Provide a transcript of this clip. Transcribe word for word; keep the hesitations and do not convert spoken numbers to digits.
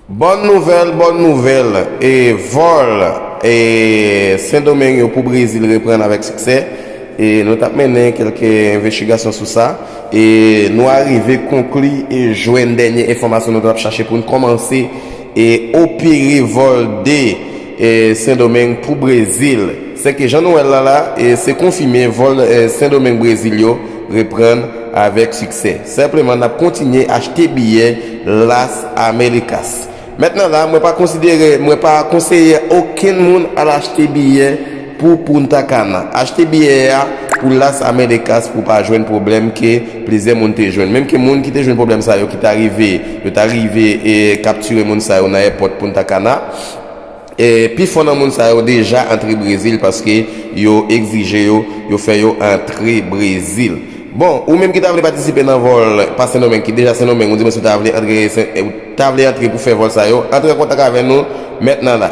Bòn nouvèl, bòn nouvèl. E vòl e Sendomeng yo pou Brezil reprann avèk siksè. E nou t ap mennen kèlke envestigasyon sou sa. E nou arive konkli e jwenn dènye enfòmasyon nou t ap chache pou n kòmanse e opere vòl de e Sendomeng pou Brezil. Sèke jan nou wè l la la, e se konfime vòl e Sendomeng Brezil yo reprann avèk siksè. Senpleman, n ap kontinye achte biyè Las Americas. Mentnan la, mwen pa konsidere, mwen pa konseye okenn moun al achte biyè pou Punta Cana. Achte biyè a pou Las Americas pou pa jwenn pwoblèm ke plizyè moun te jwenn. Menm ke moun ki te jwenn pwoblèm sa yo ki ta rive, yo ta rive e kaptire moun sa yo nan èpòt Punta Cana. E pifò nan moun sa yo deja antre Brezil paske yo egzije yo, yo fè yo antre Brezil. Bon, ou menm ki ta vle patisipe nan vòl pa Sendomeng, ki deja Sendomeng, ou di mwen si w ta vle antre, Sen- ou ta vle antre pou fè vòl sa yo, antre an kontak avè nou mentnan la.